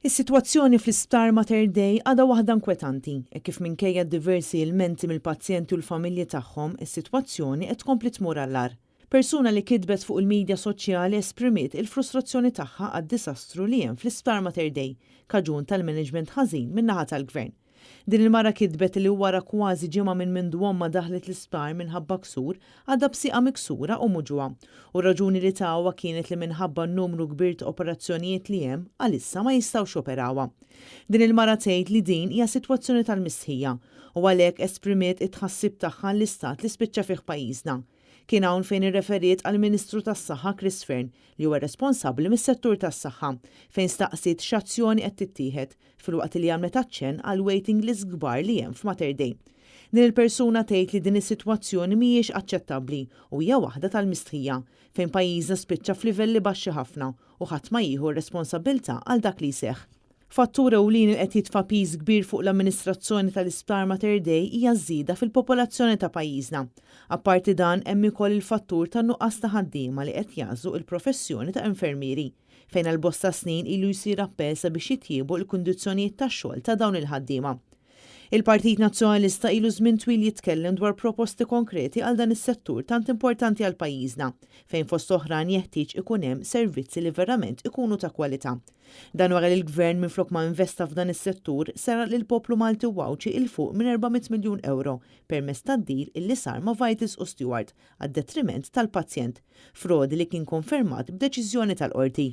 Is-sitwazzjoni fl-Isptar Mater Dei għadha waħda inkwetanti, hekk kif minkejja diversi ilmenti mill-pazjenti u l-familji tagħhom, is-sitwazzjoni qed tkompli tmur għall-agħar. Persuna li kitbet fuq il-midja soċjali esprimiet il-frustrazzjoni tagħha għad-disastru li hemm fl-Isptar Mater Dei, kaġun tal-management ħażin min-naħa tal-Gvern. Din il-mara kitbet li wara kważi ġimgħa minn mindu ommha daħlet l-isptar minħabba ksur, għadha b'sieqha miksura u muġugħa. U r-raġuni li tawha kienet li minħabba n-numru kbir ta' operazzjonijiet li hemm, għalissa ma jistgħux joperawha. Din il-mara tgħid li din hija sitwazzjoni tal-mistħija u għalhekk esprimiet it-tħassib tagħha għall-istat li spiċċa fih pajjiżna. Kien hawn fejn irreferiet għall-Ministru tas-Saħħa Chris Fearne li huwa responsabbli mis-settur tas-saħħa, fejn staqsiet x'azzjoni qed tittieħed, filwaqt li għamlet aċċenn għall-waiting lists kbar li hemm f'Mater Dei. Din il-persuna tgħid li din is-sitwazzjoni mhijiex aċċettabbli u hija waħda tal-mistħija, fejn pajjiżna spiċċa f'livelli baxxi ħafna u ħadd ma jieħu r-responsabbiltà għal dak li jseħħ. Fattur ewlieni li qed jitfa' piż kbir fuq l-amministrazzjoni tal-Isptar Mater Dei hija ż-żieda fil-popolazzjoni ta' pajjiżna. Apparti dan hemm ukoll il-fattur tan-nuqqas ta' ħaddiema li qed jagħżlu il-professjoni ta' infermieri, fejn għal bosta snin ilu jsir appell sabiex jitjiebu l-kundizzjonijiet tax-xogħol ta' dawn il-ħaddiema. Il-Partit Nazzjonalista ilu żmien twil jitkellem dwar proposti konkreti għal dan is-settur tant importanti għal pajjiżna, fejn fost oħrajn jeħtieġ ikun hemm servizzi li verament ikunu ta' kwalità. Dan wara li l-Gvern minflok ma investa f'dan is-settur seraq lill-poplu Malti u Għawdxi 'il fuq minn 400 miljun ewro permezz tad-deal illi sar ma' Vitals u Steward għad-detriment tal-pazjent, frodi li kien konfermat b'deċiżjoni tal-Qorti.